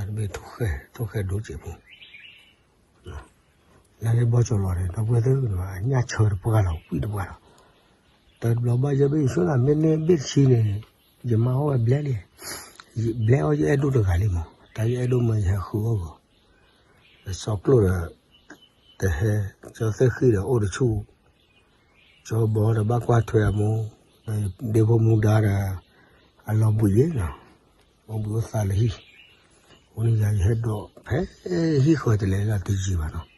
တဘ့ၣ်ထိၣ်ဃဲ ထိၣ်ဃဲဒိၣ်စဲးဖိ, လၢန့ၣ်ဘီကၠီၤလီၤန့ၣ် ဒီပုၢ်ဝဲၢ်သ့ၣ်န့ၣ် အညၣ်ဆၢတပှၢ်လီၤ ကွံာ်တပှၢ်လီၤ, တၢ်တဘျီဘၣ်ယဲၢ်ဘ့ၣ်ယဆှၢနၤ မ့ၢ်န့ၢ်ဘ့ၣ်တဆံန့ၣ် ယမါအီၣ်ဝဲဘျဲၣ်လံ, ဘျဲၣ်အီၣ်ယအဲၣ်ဒိၣ်တဂၤလံမး တၢ်ယအဲၣ်ဒိၣ်မ့ၢ်ယဟဲဃုအီၣ်ဂီၤ, စီကျိၣ်ဒီး တဟဲ ကၠီသ့ၣ်ဃံဒီးအိၣ်တဆူၣ် ကၠီဘီဒီးဘၣ်ကွၢ်ထွဲအမိၢ်, ဒ့ဖိမူဒါဒီး အလီၤဘှံးယဲၢ်နီၤ, အိၣ်ဘှံးအိၣ်သါလၢဟံၣ်, အဃိန့ၣ်ယၤယဟဲဒိးဖဲဟံၣ်ဃီတလဲၤလၢတယံာ်ဘၣ်နီၤ.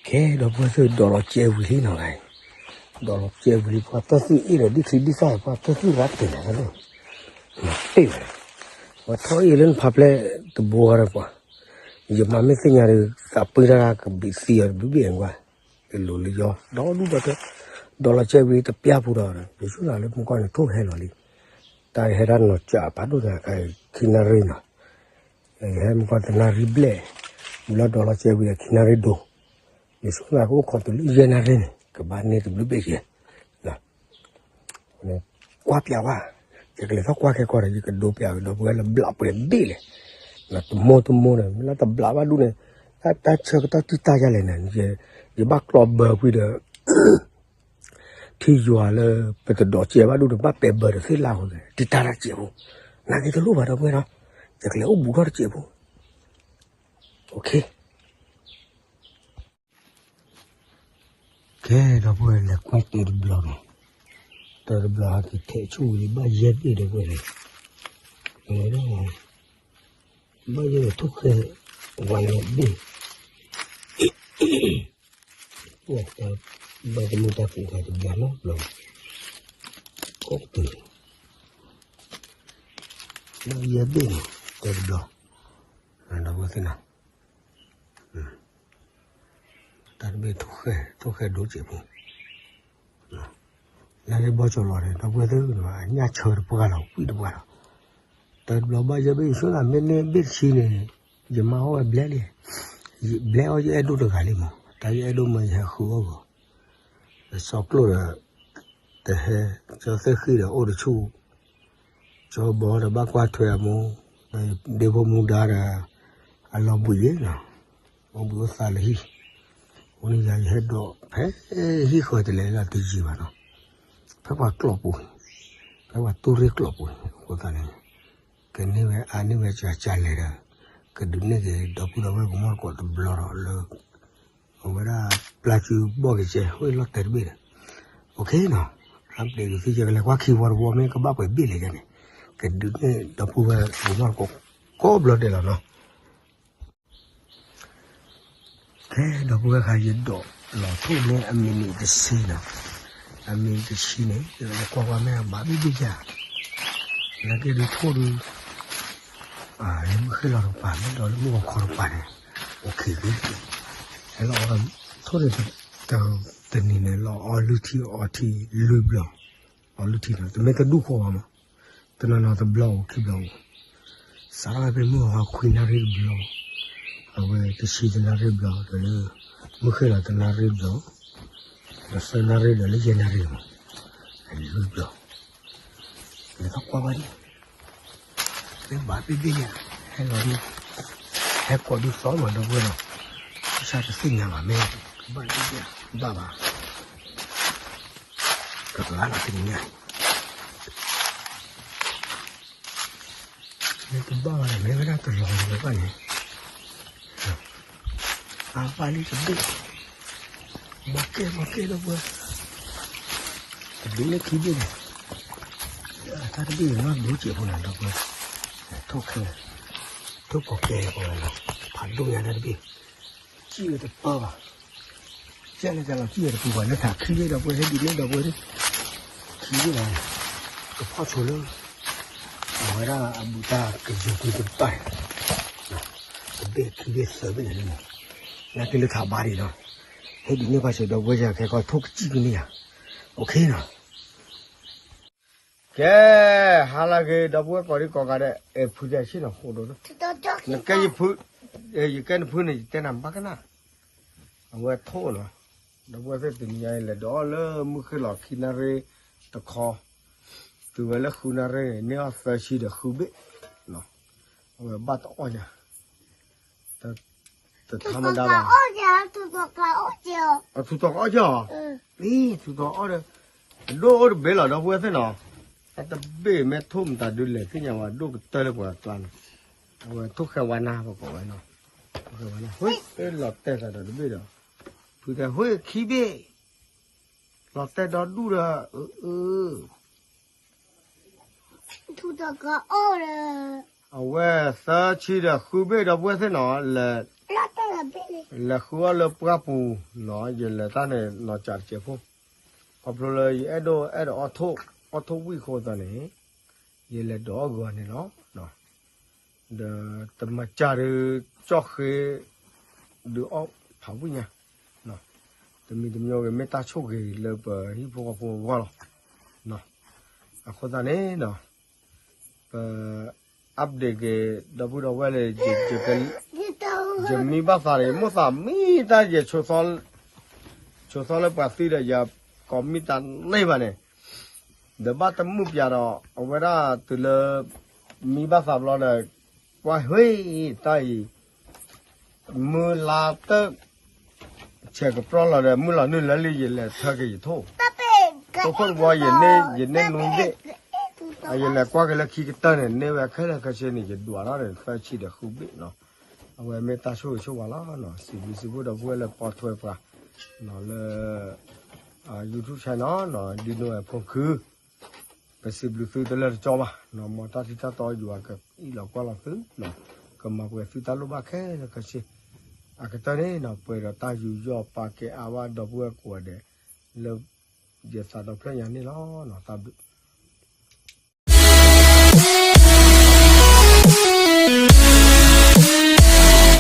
ကဲ ဒီပုၢ်ဝဲၢ်သ့ၣ် ဒိးလီၤကဲဝံၤလံနီၤဂၤအံၤ, ဒိးလီၤကဲဝံၤလံ ပှၤတၢ်သူၣ်အ့ၣ်ဒီး ဒ်ချံဒ်သၣ် ပှၤတၢ်သူၣ်ရၤတ့ၢ်လီၤလၢ မၤတ့ၢ်ဝဲ, ပှၤထီၣ်အ့ၣ်လၢနဖးဖျဲၣ်တဘိဃီဒီးပှၤ, ယမၤမ့ၢ်သ့ၣ်ညါဒီး သးပှ့ၤတၢ်ကဘံးသံအီၤတဘျုးဘ့ၣ်ကွၢ်, တလိၤလၢယီၤ ဒီဒူၣ်ဒီး ဒိးလီၤကဲဝံၤတပျၢ်ပူၤဒီး ယဆိသးလၢမုၢ်ကီၢ်န့ၣ် ထိၣ်ဟဲလီၤလံ, တၢ်ဟဲတၢ်နီၤကၠးဖးဒိၣ်ညါခါအံၤ ခံနၣ်ရံၣ်နီၤ ဟဲမုၢ်ကီၢ်တနၣ်ရံၣ်ဘျဲၣ်, ဘျီဒိးလီၤကဲဝံၤဒီးခံနၣ်ရံၣ်ဒိၣ်, ယဆိသးကအိၣ်ခိးတုၤလၢယဲၢ်နၣ်ရံၣ်န့ၣ် ကဘၣ်န့ၢ်တဘျုးဘ့ၣ်ယဲၢ်, ကွၢ်ပျးဝဲ, ယကလဲၤထီၣ်ကွၢ်ခဲကီၢ်ဒီး ယကဒိးပျးဝဲ ဒီပုၢ်ဝဲၢ်လၢဘျးပှဲၤဘ့ၣ်လဲၣ်, တမိၢ်တမိၢ်န့ၣ် မ့ၢ်လၢတဘျးဘၣ်ဒူၣ်န့ၣ်, တၢ်ဆၢကတီၢ်တံၢ်တၢ်ယါလဲၣ်န့ၣ်, ယဘၣ်ကျီဘၢကွံာ်ဒီး ထံယွၤလၢ ပတဒိးကဲဘၣ်ဒူၣ်ဒီး ဘၣ်ပဲာ်ဘၢဒီးသ့ၣ်လၢ်အဃိန့ၣ် တံၢ်တၢ်တၢ်စဲးဖိ, နာ်က့တလိၣ်ဘၣ်ဒီပုၢ်ဝဲၢ်နီၤ, ယကလဲၤအိၣ်ဘူးထီၣ်တစဲးဖိ, ကဲ ဒီပုၢ်ဝဲၢ်လဲၤကွၢ်တဲတဘျီနီၤ, တဲတဘျီဟဲက့ၤထဲးဆူၣ်ဝံၤလံ ဘၣ်ယဲၢ်ဘ့ၣ်ဒီပုၢ်ဝဲၢ်န့ၣ်, ဘၣ်ယဲၢ်ထိၣ်ဃဲ ဝဲလီၤဘ့ၣ် ဘၣ်တမုာ်တၢ်ကူးတၢ်တဘျီနီတဘျီ, ကီၢ်ပူၤ, ဘၣ်ယဲၢ်ဘ့ၣ်န့ၣ် တဲတဘျီ, ဒီပုၢ်ဝဲၢ်သ့ၣ်နီၤ, တၢ်တဘ့ၣ်ထိၣ်ဃဲ ထိၣ်ဃဲဒိၣ်စဲးဖိ, လၢန့ၣ်ဘီကၠီၤလီၤန့ၣ် ဒီပုၢ်ဝဲၢ်သ့ၣ်န့ၣ် အညၣ်ဆၢတပှၢ်လီၤ ကွံာ်တပှၢ်လီၤ, တၢ်တဘျီဘၣ်ယဲၢ်ဘ့ၣ်ယဆှၢနၤ မ့ၢ်န့ၢ်ဘ့ၣ်တဆံန့ၣ် ယမါအီၣ်ဝဲဘျဲၣ်လံ, ဘျဲၣ်အီၣ်ယအဲၣ်ဒိၣ်တဂၤလံမး တၢ်ယအဲၣ်ဒိၣ်မ့ၢ်ယဟဲဃုအီၣ်ဂီၤ, စီကျိၣ်ဒီး တဟဲ ကၠီသ့ၣ်ဃံဒီးအိၣ်တဆူၣ် ကၠီဘီဒီးဘၣ်ကွၢ်ထွဲအမိၢ်, ဒ့ဖိမူဒါဒီး အလီၤဘှံးယဲၢ်နီၤ, အိၣ်ဘှံးအိၣ်သါလၢဟံၣ်, အဃိန့ၣ်ယၤယဟဲဒိးဖဲဟံၣ်ဃီတလဲၤလၢတယံာ်ဘၣ်နီၤ, ဖဲပှၤကျိာ်ပူၤ, ဖဲပှၤတူၢ်ရ့ၣ်ကျိာ်ပူၤအဃိသတးန့ၣ်, ကန့ၢ်ဝဲအါန့ၢ်ဝဲကကလဲၤဒီး ကဒုးန့ၢ်က့ၤ ဒီပုၢ်ဒီဝဲၢ်ကမီၢ်တကိးတဘျီဒီးလၢ အဝဲဒၣ်ပျၢ်စုဘီၣ်က့ၤကဲ ဝဲလီၤတဲာ်တဘ့ၣ်ဒီး, အိၣ်ခ့နီၤ, အပျ့ၤကသံၣ်ယဲကလဲၤကွၢ်ခံဝီတဝီမ့ၢ်ကဘၣ်ပှဲၤဘ့ၣ်လဲၣ်ယဲန့ၣ်, ကဒုးန့ၢ်ဒီပုၢ်ဝဲၢ်ကမီၢ်တကိး ကိးဘျီဒဲးလီၤနီၤ. ကဲ ဒီပုၢ်ဝဲၢ်ခါ ယဒိးလီၤထိၣ်န့ၢ်အမံးနံးတဆံနီၤ, အမံးနံးတဆံန့ၣ် ယကွၢ်ကွၢ်မ့ၢ်အဘၣ်ဘ့ၣ်ဘ့ၣ်ယါ, နာ်က့ဒုးထိၣ်ဒုး လၢမုၢ်ဃ့ၢ်လီၤတကပၤ မ့ၢ်ဒီးလၢမုၢ်ဂီၤခီတကပၤန့ၣ် အိၣ်ခ့ၣ်ဂ့ၤ, ဟဲလီၤအီၣ်ထိၣ်န့ၣ် တနံၤန့ၣ် လီၤအီလုၢ်ထံအီထံလွံၢ်ဘျီ, အီလုၢ်ထံန့ၣ် တမ့ၢ်တဒူၣ်ဃီဘၣ်မး, တနီၤနီၤတဘျီအိၣ်ခံဘျီအိၣ်, စးထီၣ်ဖဲမုၢ်ဂီၤခီခွံနၣ်ရံၣ်တဘျီ, အဝဲတဆံတနၣ်ရံၣ်တဘျီ ဒီးလၢ မုၢ်ဃ့ၢ်လီၤတနၣ်ရံၣ်တဘျီ, ဒီးသၢနၣ်ရံၣ်ဒီးလၢယဲၢ်နၣ်ရံၣ်မး, လွံၢ်ဘျီ လဲၤထီၣ်ကွၢ်ဘၣ်ဒံး, မ့ၢ်ဘၣ်ဘ့ၣ်ဘ့ၣ်ယါ, ဟဲလီၤဒံး, ဟဲကိးဒုးသီမး ဒီပုၢ်ဝဲၢ်နီၤ, ကစၢ်တသ့ၣ်ညါဘၣ်မ့ၢ်, ကဘၣ်ဒံးယါ, ဘၣ်ဘၣ်, ကကလါလီၤတနံၤညါအံၤ မ့ၢ်တဘၣ်ဘၣ်ဒီး မ့ၢ်ဝဲဒၣ်တလီၤလီၤဘၣ်န့ၣ်, အဘၣ်လံတဘ့ၣ်, ဘီကဲဘီကဲဒီပုၢ်ဝဲၢ်, တဘ့ၣ်လၢခံဘ့ၣ်န့ၣ်, တၢ်တဘ့ၣ်န့ၣ် နီၢ်ဒိစဲးဖိန့ၣ် ဒီပုၢ်ဝဲၢ်, ထိၣ်ခဲ, ထိၣ်ကီၤကဲကီးဝဲလီၤ, ဖးဒိၣ်ညါတၢ်တဘ့ၣ် စံၣ်ဝဲတပၢၢ်ဘၣ်, ကဲလၢကလီၤစံၣ်ဝဲတပူၤဘၣ် လၢထးခံဘ့ၣ်ဒီပုၢ်ဝဲၢ် ဟဲဒုးန့ၢ်ဒီပုၢ်ဝဲၢ်, ခံဘ့ၣ်လီၤ, ကဖီၣ်ဆိလၢ အဝဲဒၣ်အဘူးတၢ်ကယီၤကွံာ်တပၢ်, တဘ့ၣ်ခံဘ့ၣ်သၢဘ့ၣ်န့ၣ်လီၤ, နာ်က့လၢထးဘါဒံးလီၤ, ဟဲဒုးန့ၢ်ဘၣ်ဆိဒီပုၢ်ဝဲၢ် ယၤခဲကီၢ်ထိၣ်ကစံၣ်ကန့ၢ်ယၤ, အိၣ်ခ့နီၤ. ကဲ, ဟါလၢအဂ့ၤ ဒီပုၢ်ဝဲၢ်ကိးဒံကိးဂၤဒဲး, အဲၣ်ဖုတဲဆ့ၣ်နီၤဃိဒိၣ်, နကဲယဖု, ယကဲနဖုန့ၣ် ယတဲနၤဘၣ်ကနၣ်, အဝဲထိၣ်နီၤ, ဒီပုၢ်ဝဲၢ်သ့ၣ်တနံၤညါအံၤ လဲၤဒိးအီၣ်လၢမုၢ်ဃ့ၢ်လီၤခံနၣ်ရံၣ်တခီ, တုၤဝဲလၢဃုနၣ်ရံၣ်န့ၣ် န့ၢ်အီၣ်သၢဆံဒီးဃုဘ့ၣ်, အဝဲဘၣ်တအီၣ်ညါ, တထါမတၤဘၣ်, ထူးတီၤကအီၣ်ကၠီ, ထူးတီၤကအီၣ်ဒီး အဒိၣ်အိၣ်တဘ့ၣ်လီၤ ဒီပုၢ်ဝဲၢ်သ့ၣ်နီၤ, အတဘ့ၣ်မ့ၢ်ထိၣ်မတၤဒုးလဲၤသ့ၣ်ညါဝဲ ဒိၣ်ကတၢၢ်လၢပှၤကျါန့ၣ်, အဝဲထိၣ်ဃဲဝါနၢ်ပကိးဝဲနီၤ, ထိၣ်ဃဲဝါနၢ် လီၤတဲာ်သးဒီးတဘ့ၣ်ဒီး, ဖုတဲ ဟ့ၣ်ခံဘ့ၣ်, လီၤတဲာ်ဒီဒူၣ်ဒီး, အၢ အဝဲသၢဆံဒီးဃုဘ့ၣ် ဒီပုၢ်ဝဲၢ်သ့ၣ်နီၤ, လဲၤဃုအီၣ်လၢပှၢ်ပူၤနီၤ, ယလဲၤတၢ်န့ၣ်နီၤ ကးတစဲးဖိ, ခီဖျိလၢယအဲၣ်ဒိးအဲၣ်ဒိးအီၣ်ထိၣ်, အီၣ်ထိၣ်ဝံၣ်အဃိသတးန့ၣ်, ယလဲၤဒိးအီၣ်ဂီၤန့ၣ်လီၤ. ဒီးတမၤစၢ်ဒုး ကၠီၣ်ဃ့ ဒုးအီၣ်ဖးဝံၣ်ညါ, တမံၤတမံၤဂ့ၤ မ့ၢ်တၢ်ဆိၣ်ဂ့ၤလၢပဟံၣ်ဖိဃီဖိအဂီၢ်လီၤ. အဃိသတးန့ၣ်ဒီး ပ update က့ၤ ဒီပုၢ်ဒီဝဲၢ်လၢ ယမံဘၣ်သးန့ၣ် မိၣ်သးမံတၢ်ယဲ ဆိးသီလၢပှၤသံဒီး ယကိးမံတၢ်န့ၢ်ဘၣ်န့ၣ်, ဒီးဘၣ်တမုာ်ပၠးဒီး အဝဲဒၣ်တုၤလၢ မံဘၣ်သးဘျီဒီး ကွၢ်ဟ့ၣ်တၢ်အံၤ မုၢ်လါတၢ် ဆဲးကပြီၢ်လီၤဒီး မုၢ်လီၤနုာ်လၢလံ ယလဲၤထၢက့ၤယထိၣ်, ထိၣ်ခိၣ်တဘျီ ယန့ၢ်နွံဘ့ၣ်, ယလဲၤကွၢ်က့ၤလၢခံကတၢၢ်န့ၣ် န့ၢ်ဝဲခဲလၢာ်ခဲဆ့န့ၣ် ယဒွးထီၣ်န့ၣ် သၢဆံဒီးဃုဘ့ၣ်နီၤ. အဝဲမ့ၢ်တၢ်ဆိၣ်ဂ့ၤဆိၣ်ဝါလီၤ. စံးဘျုးစံးဖှိၣ်ဒီပုၢ်ဝဲၢ်လၢပိာ်ထွဲပှၤ လၢ YouTube channel နီၤ ဒ်နိဝဲဖိခု ပစံးဘျုးသုတလၢာ်တကီဘၣ်, မ်တၢ်ထံတၢ်တီယွၤကအံးလီၤကွၢ်လီၤသု, ကမၤပှဲၤသုတၢ်လိၣ်ဘၣ်ခဲလၢာ်ခဲဆ့, အကတၢၢ်န့ၣ်နီၤ ပှဲၤဒီးတၢ်ယူးယီၣ်ပာ်ကဲအါဘၣ်ဒီပုၢ်ဝဲၢ်ကိးဂၤဒဲး လၢ ယသးဒီဖျၢၣ်ညါန့ၣ်လီၤ. တၢ်ဘျုး